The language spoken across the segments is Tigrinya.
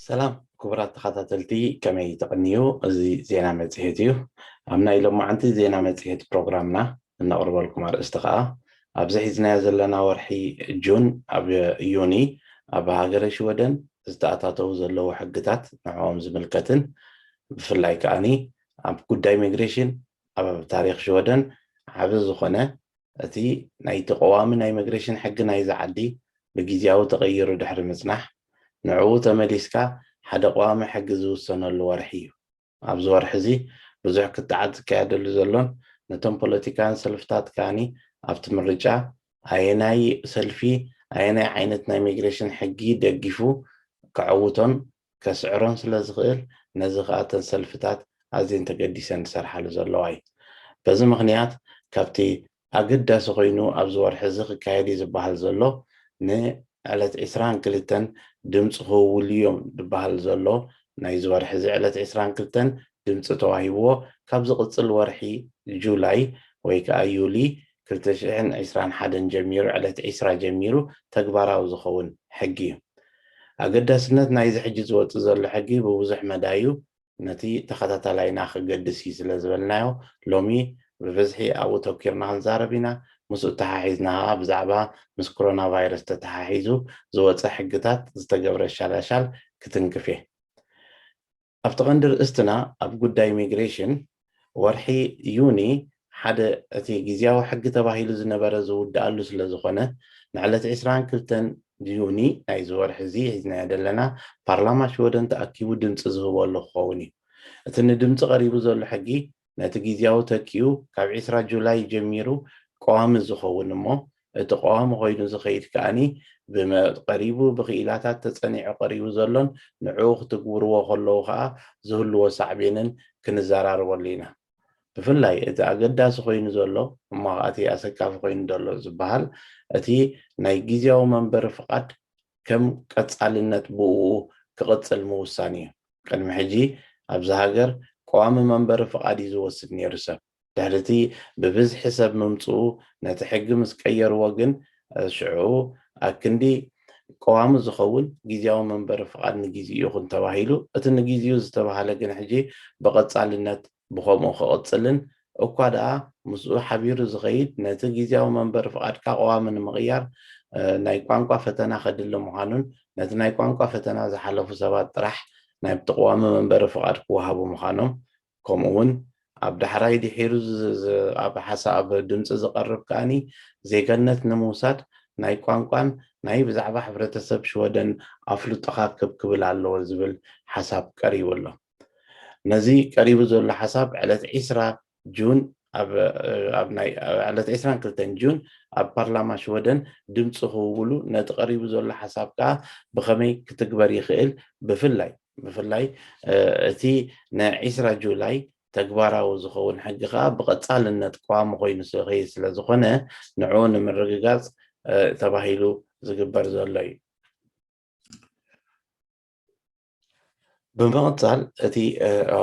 ሰላም ክቡራት ተኸታተልቲ፣ ከመይ ተቐንዩ? እዚ ዜና መጽሔት እዩ። ኣብ ናይ ሎማዓንቲ ዜና መጽሔት ፕሮግራምና እነቕርበልኩም ኣርእስቲ ኸኣ፣ ኣብዚ ሒዝናዮ ዘለና ወርሒ ጁን ኣብ ዩኒ ኣብ ሃገረ ሽወደን ዝተኣታተዉ ዘለዉ ሕግታት ንዕኦም ዝምልከትን ብፍላይ ከኣኒ ኣብ ጉዳይ ኢሚግሬሽን ኣብ ታሪኽ ሽወደን ዓቢ ዝኾነ እቲ ናይቲ ቀዋሚ ናይ ኢሚግሬሽን ሕጊ ናይዚ ዓዲ ብግዝያዊ ተቐይሩ ድሕሪ ምጽናሕ ንዕኡ ተመሊስካ ሓደ ቀዋሚ ሕጊ ዝውሰነሉ ወርሒ እዩ። ኣብዚ ወርሒ እዚ ብዙሕ ክትዓት ዝካየደሉ ዘሎን ነቶም ፖለቲካውያን ሰልፍታት ከኣኒ ኣብቲ ምርጫ ኣየናይ ሰልፊ ኣየናይ ዓይነት ናይ ኢሚግሬሽን ሕጊ ደጊፉ ከዐውቶን ከስዕሮን ስለ ዝኽእል ነዚ ከኣ እተን ሰልፍታት ኣዝየን ተገዲሰን ዝሰርሓሉ ዘለዋ እዩ። በዚ ምኽንያት ካብቲ ኣገዳሲ ኮይኑ ኣብዚ ወርሒ እዚ ክካየድ እዩ ዝበሃል ዘሎ ንዕለት ዕስራን ክልተን ድምፂ ክህውሉ እዮም ዝበሃል ዘሎ ናይዚ ወርሒ እዚ ዕለት ዕስራን ክልተን ድምፂ ተዋሂብዎ ካብ ዝቕፅል ወርሒ ጁላይ ወይ ከዓ ዩሊ ክልተ ሽሕን ዕስራን ሓደን ጀሚሩ ዕለት ዕስራ ጀሚሩ ተግባራዊ ዝኸውን ሕጊ እዩ። ኣገዳስነት ናይዚ ሕጂ ዝወፅእ ዘሎ ሕጊ ብብዙሕ መዳዩ ነቲ ተኸታታላይና ክገድስ እዩ ስለ ዝበልናዮ ሎሚ ብብዝሒ ኣብኡ ተኪርና ክንዛረብ ኢና። ምስኡ ተሓሒዝና ከዓ ብዛዕባ ምስ ኮሮና ቫይረስ ተተሓሒዙ ዝወፀ ሕግታት ዝተገብረ ሻላሻል ክትንክፍ እየ። ኣብቲ ቀንዲ ርእስትና ኣብ ጉዳይ ኢሚግሬሽን ወርሒ ዩኒ ሓደ እቲ ግዝያዊ ሕጊ ተባሂሉ ዝነበረ ዝውድኣሉ ስለ ዝኾነ ንዕለት ዕስራን ክልተን ዩኒ ናይዚ ወርሒ እዚ ሒዝናዮ ዘለና ፓርላማ ሽወደን ተኣኪቡ ድምፂ ዝህበሉ ክኸውን እዩ። እቲ ንድምፂ ቀሪቡ ዘሎ ሕጊ ነቲ ግዝያዊ ተኪኡ ካብ ዕስራ ጁላይ ጀሚሩ ቀዋሚ ዝኸውን እሞ እቲ ቀዋሚ ኮይኑ ዝኸይድ ከኣኒ ብመ- ቀሪቡ ብክኢላታት ተፀኒዑ ቀሪቡ ዘሎን ንዕኡ ክትግብርዎ ከለዉ ከዓ ዝህልዎ ሳዕቤንን ክንዘራርበሉ ኢና። ብፍላይ እቲ ኣገዳሲ ኮይኑ ዘሎ እሞ እቲ ኣሰካፊ ኮይኑ ዘሎ ዝበሃል እቲ ናይ ግዝያዊ መንበሪ ፍቓድ ከም ቀፃልነት ብኡ ክቕፅል ምውሳን እዩ። ቅድሚ ሕጂ ኣብዚ ሃገር ቀዋሚ መንበሪ ፍቓድ እዩ ዝወስድ ነይሩ ሰብ። ድሕሪ እቲ ብብዝሒ ሰብ ምምፅኡ ነቲ ሕጊ ምስ ቀየርዎ ግን ሽዑ ኣክንዲ ቀዋሚ ዝኸውን ግዝያዊ መንበሪ ፍቓድ ንግዜኡ ይኹን ተባሂሉ እቲ ንግዜኡ ዝተባሃለ ግን ሕጂ ብቐፃልነት ብኸምኡ ክቕፅልን እኳ ደኣ ምስኡ ሓቢሩ ዝኸይድ ነቲ ግዝያዊ መንበሪ ፍቓድካ ቀዋሚ ንምቕያር ናይ ቋንቋ ፈተና ከድሊ ምዃኑን ነቲ ናይ ቋንቋ ፈተና ዝሓለፉ ሰባት ጥራሕ ናብቲ ቀዋሚ መንበሪ ፍቓድ ክወሃቡ ምዃኖም ከምኡ እውን ኣብ ዳሕራይ ድሒሩ ኣብ ሓሳብ ድምፂ ዝቐርብ ከኣኒ ዜጋነት ንምውሳድ ናይ ቋንቋን ናይ ብዛዕባ ሕብረተሰብ ሽወደን ኣፍልጦኻ ክብ ክብል ኣለዎ ዝብል ሓሳብ ቀሪቡ ኣሎ። ነዚ ቀሪቡ ዘሎ ሓሳብ ዕለት ዒስራ ጁን ኣብ ዕለት ዒስራን ክልተን ጁን ኣብ ፓርላማ ሽወደን ድምፂ ክህውሉ ነቲ ቀሪቡ ዘሎ ሓሳብ ከዓ ብኸመይ ክትግበር ይኽእል ብፍላይ ብፍላይ እቲ ናይ ዒስራ ጁላይ ተግባራዊ ዝኸውን ሕጊ ከዓ ብቐፃልነት ቀዋሚ ኮይኑ ዝኸይድ ስለ ዝኾነ ንዕኡ ንምርግጋፅ ተባሂሉ ዝግበር ዘሎ እዩ። ብምቕፃል እቲ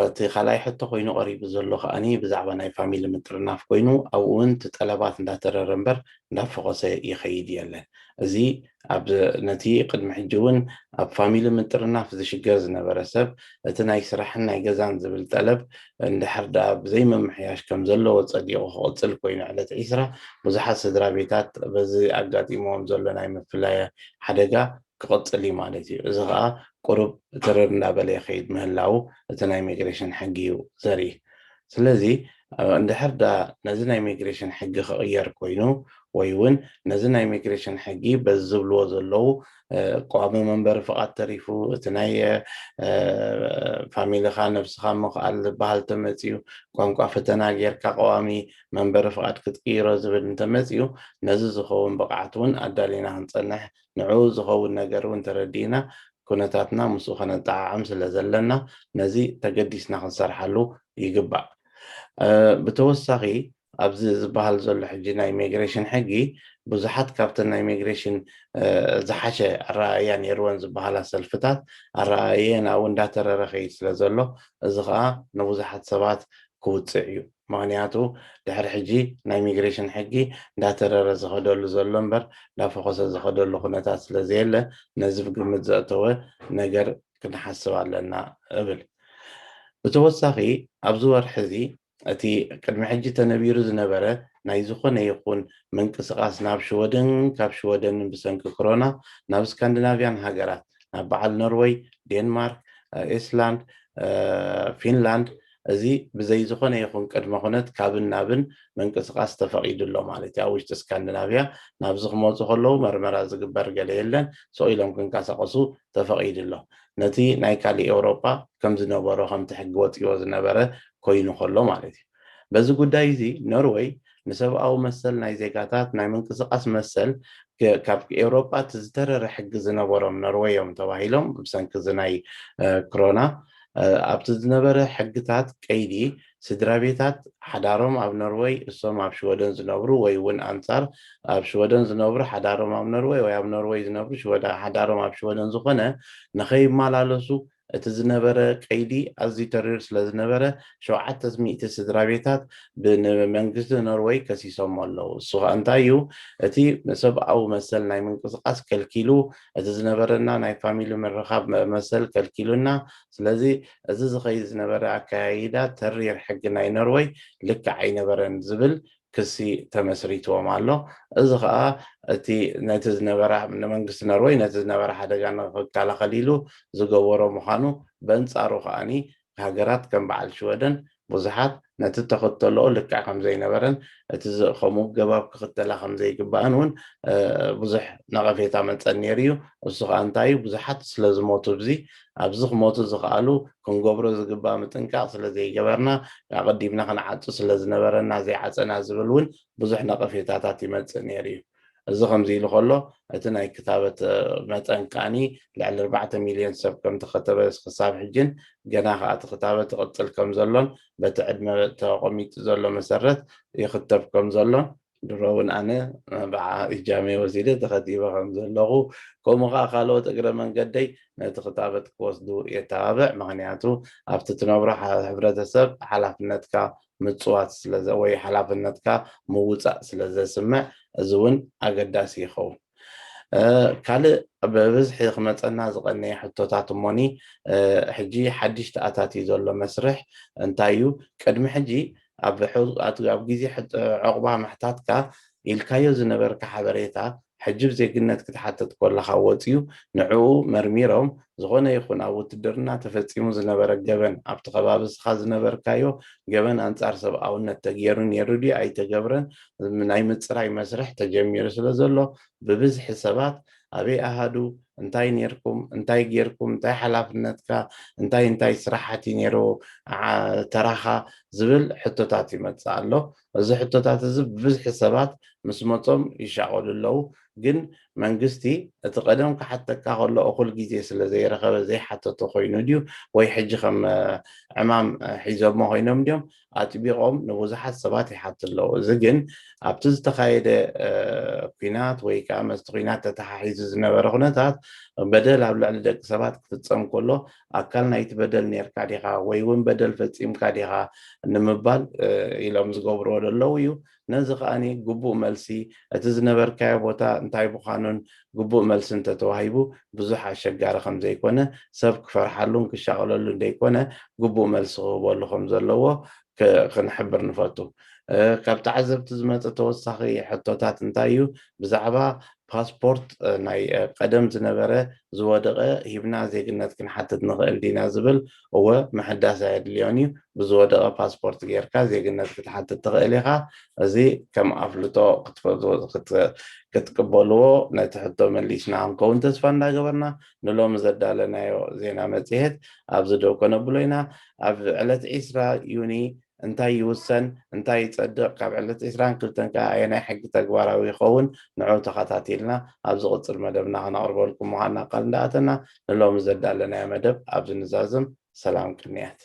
እቲ ካልኣይ ሕቶ ኮይኑ ቀሪቡ ዘሎ ከዓኒ ብዛዕባ ናይ ፋሚሊ ምጥርናፍ ኮይኑ ኣብኡ እውን እቲ ጠለባት እንዳተረረ እምበር እንዳፈቐሰ ይኸይድ የለን። እዚ ኣብ ነቲ ቅድሚ ሕጂ እውን ኣብ ፋሚሊ ምጥርናፍ ዝሽገር ዝነበረ ሰብ እቲ ናይ ስራሕን ናይ ገዛን ዝብል ጠለብ እንድሕር ደኣ ብዘይምምሕያሽ ከም ዘለዎ ፀዲቑ ክቕፅል ኮይኑ ዕለት ዒስራ ብዙሓት ስድራ ቤታት በዚ ኣጋጢሞዎም ዘሎ ናይ ምፍላይ ሓደጋ ክቕፅል እዩ ማለት እዩ። እዚ ከዓ ቁሩብ ትርር እንዳበለ ይኸይድ ምህላው እቲ ናይ ኢሚግሬሽን ሕጊ እዩ ዘርኢ። ስለዚ እንድሕር ዳ ነዚ ናይ ኢሚግሬሽን ሕጊ ክቕየር ኮይኑ ወይ እውን ነዚ ናይ ኢሚግሬሽን ሕጊ በዚ ዝብልዎ ዘለዉ ቀዋሚ መንበሪ ፍቓድ ተሪፉ እቲ ናይ ፋሚሊኻ ነብስኻ ምኽኣል ዝበሃል ተመፅዩ ቋንቋ ፈተና ጌርካ ቀዋሚ መንበሪ ፍቓድ ክትቅይሮ ዝብል እንተመፅዩ ነዚ ዝኸውን ብቕዓት እውን ኣዳሊና ክንፀንሕ ንዕኡ ዝኸውን ነገር እውን ተረዲእና ኩነታትና ምስኡ ከነጠዓዕም ስለ ዘለና ነዚ ተገዲስና ክንሰርሓሉ ይግባእ። ብተወሳኺ ኣብዚ ዝበሃል ዘሎ ሕጂ ናይ ኢሚግሬሽን ሕጊ ብዙሓት ካብተን ናይ ኢሚግሬሽን ዝሓሸ ኣረኣእያ ነይርወን ዝበሃላ ሰልፍታት ኣረኣእየን ኣብኡ እንዳተረረ ከይድ ስለ ዘሎ እዚ ከዓ ንብዙሓት ሰባት ክውፅዕ እዩ። ምክንያቱ ድሕሪ ሕጂ ናይ ኢሚግሬሽን ሕጊ እንዳተረረ ዝኸደሉ ዘሎ እምበር እንዳፈኾሰ ዝኸደሉ ኩነታት ስለዘየለ፣ ነዚ ብግምት ዘእተወ ነገር ክንሓስብ ኣለና እብል። ብተወሳኺ ኣብዚ ወርሒ እዚ እቲ ቅድሚ ሕጂ ተነቢሩ ዝነበረ ናይ ዝኾነ ይኹን ምንቅስቃስ ናብ ሽወደን፣ ካብ ሽወደንን ብሰንኪ ክሮና ናብ ስካንዲናቪያን ሃገራት፣ ናብ በዓል ኖርወይ፣ ዴንማርክ፣ ኤስላንድ፣ ፊንላንድ፣ እዚ ብዘይ ዝኾነ ይኹን ቅድመ ኩነት ካብን ናብን ምንቅስቃስ ተፈቒዱ ኣሎ ማለት እዩ። ኣብ ውሽጢ ስካንዲናቪያ ናብዚ ክመፁ ከለዉ መርመራ ዝግበር ገለ የለን፣ ስቕ ኢሎም ክንቀሳቀሱ ተፈቒዱ ኣሎ። ነቲ ናይ ካሊእ ኤውሮጳ ከም ዝነበሮ፣ ከምቲ ሕጊ ወፂዎ ዝነበረ ኮይኑ ከሎ ማለት እዩ። በዚ ጉዳይ እዚ ኖርወይ ንሰብኣዊ መሰል ናይ ዜጋታት ናይ ምንቅስቃስ መሰል ከ- ካብ ኤውሮጳ እቲ ዝተረረ ሕጊ ዝነበሮም ኖርወይ እዮም ተባሂሎም ብሰንኪ እዚ ናይ ክሮና ኣብቲ ዝነበረ ሕግታት ቀይዲ ስድራ ቤታት ሓዳሮም ኣብ ኖርወይ እሶም ኣብ ሽወደን ዝነብሩ ወይ እውን ኣንጻር ኣብ ሽወደን ዝነብሩ ሓዳሮም ኣብ ኖርወይ ወይ ኣብ ኖርወይ ዝነብሩ ሽወዳ ሓዳሮም ኣብ ሽወደን ዝኾነ ንኸይመላለሱ እቲ ዝነበረ ቀይዲ ኣዝዩ ተሪር ስለ ዝነበረ ሸውዓተ ሚእቲ ስድራ ቤታት ብመንግስቲ ኖርወይ ከሲሶም ኣለዉ። እሱ ከዓ እንታይ እዩ? እቲ ሰብኣዊ መሰል ናይ ምንቅስቃስ ከልኪሉ፣ እቲ ዝነበረና ናይ ፋሚሊ ምርኻብ መሰል ከልኪሉና። ስለዚ እዚ ዝኸይድ ዝነበረ ኣካያይዳ ተሪር ሕጊ ናይ ኖርወይ ልክዕ ኣይነበረን ዝብል ክሲ ተመስሪትዎም ኣሎ። እዚ ከዓ እቲ ነቲ ዝነበረ ንመንግስቲ ኖርወይ ነቲ ዝነበረ ሓደጋ ንክከላኸል ኢሉ ዝገበሮ ምዃኑ፣ በንጻሩ ከዓኒ ሃገራት ከም በዓል ሽወደን ብዙሓት ነቲ ተኸተልኦ ልክዕ ከም ዘይነበረን እቲ ከምኡ ገባብ ክኽተላ ከም ዘይግባእን እውን ብዙሕ ነቐፌታ መፀን ነይሩ እዩ። እሱ ከዓ እንታይ እዩ? ብዙሓት ስለ ዝሞቱ ብዚ ኣብዚ ክሞቱ ዝኽኣሉ ክንገብሮ ዝግባእ ምጥንቃቕ ስለ ዘይገበርና ኣቐዲምና ክንዓጹ ስለ ዝነበረና ዘይዓፀና ዝብል እውን ብዙሕ ነቐፌታታት ይመፅእ ነይሩ እዩ። እዚ ከምዚ ኢሉ ከሎ እቲ ናይ ክታበት መጠን ከዓኒ ልዕሊ ኣርባዕተ ሚልዮን ሰብ ከም ተኸተበ ክሳብ ሕጅን ገና ከዓ እቲ ክታበት ይቕፅል ከም ዘሎን በቲ ዕድመ ተቐሚጡ ዘሎ መሰረት ይኽተብ ከም ዘሎን ድሮ እውን ኣነ ብዓ እጃመይ ወሲደ ተኸቲበ ከም ዘለኹ ከምኡ ከዓ ካልኦት እግረ መንገደይ ነቲ ክታበት ክወስዱ የተባብዕ። ምክንያቱ ኣብቲ ትነብሮ ሕብረተሰብ ሓላፍነትካ ምፅዋት ስለዘ ወይ ሓላፍነትካ ምውፃእ ስለ ዘስምዕ እዚ እውን ኣገዳሲ ይኸውን። ካልእ ብብዝሒ ክመፀና ዝቀነየ ሕቶታት እሞኒ ሕጂ ሓድሽ ተኣታትዩ ዘሎ መስርሕ እንታይ እዩ? ቅድሚ ሕጂ ኣብ ኣብ ግዜ ዕቑባ ምሕታትካ ኢልካዮ ዝነበርካ ሓበሬታ ሕጂ ብዜግነት ክትሓተት ከለኻ ወፅዩ ንዕኡ መርሚሮም ዝኾነ ይኹን ኣብ ውትድርና ተፈፂሙ ዝነበረ ገበን ኣብቲ ከባቢ እስኻ ዝነበርካዮ ገበን ኣንፃር ሰብኣውነት ተገይሩ ነይሩ ድዩ ኣይተገብረን ናይ ምፅራይ መስርሕ ተጀሚሩ ስለ ዘሎ ብብዝሒ ሰባት ኣበይ ኣሃዱ እንታይ ኔርኩም እንታይ ጌርኩም እንታይ ሓላፍነትካ እንታይ እንታይ ስራሓት እዩ ነይሩ ተራኻ ዝብል ሕቶታት ይመፅእ ኣሎ። እዚ ሕቶታት እዚ ብብዝሒ ሰባት ምስ መፆም ይሻቐሉ ኣለዉ። ግን መንግስቲ እቲ ቀደም ክሓተካ ከሎ እኹል ግዜ ስለ ዘይረኸበ ዘይሓተቶ ኮይኑ ድዩ ወይ ሕጂ ከም ዕማም ሒዞሞ ኮይኖም ድዮም ኣጥቢቖም ንብዙሓት ሰባት ይሓቱ ኣለዉ። እዚ ግን ኣብቲ ዝተኻየደ ኩናት ወይ ከዓ መስቲ ኩናት ተተሓሒዙ ዝነበረ ኩነታት በደል ኣብ ልዕሊ ደቂ ሰባት ክፍፀም ከሎ ኣካል ናይቲ በደል ኔርካ ዲኻ ወይ እውን በደል ፈፂምካ ዲኻ ንምባል ኢሎም ዝገብርዎ ዘለዉ እዩ። ነዚ ከዓኒ ግቡእ መልሲ እቲ ዝነበርካዮ ቦታ እንታይ ምዃኑን ግቡእ መልሲ እንተተዋሂቡ ብዙሕ ኣሸጋሪ ከም ዘይኮነ ሰብ ክፈርሓሉን ክሻቐለሉን ዘይኮነ ግቡእ መልሲ ክህበሉ ከም ዘለዎ ክንሕብር ንፈቱ። ካብ ተዓዘብቲ ዝመፀ ተወሳኺ ሕቶታት እንታይ እዩ? ብዛዕባ ፓስፖርት ናይ ቀደም ዝነበረ ዝወደቐ ሂብና ዜግነት ክንሓትት ንኽእል ዲና ዝብል እወ ምሕዳስ ኣየድልዮን እዩ። ብዝወደቐ ፓስፖርት ጌርካ ዜግነት ክትሓትት ትኽእል ኢኻ። እዚ ከም ኣፍልጦ ክትቅበልዎ ነቲ ሕቶ መሊስና ክንከውን ተስፋ እንዳገበርና ንሎሚ ዘዳለናዮ ዜና መፅሄት ኣብዚ ደው ከነብሎ ኢና። ኣብ ዕለት ዒስራ ዩኒ እንታይ ይውሰን እንታይ ይፀድቕ ካብ ዕለት ዒስራን ክልተን ከዓ ኣየናይ ሕጊ ተግባራዊ ይኸውን ንዑ ተኸታቲልና ኣብ ዝቕፅል መደብና ክነቕርበልኩም ምዃንና ቃል እንዳኣተና ንሎሚ ዘዳለናዮ መደብ ኣብዚ ንዛዝም። ሰላም ቅንያት።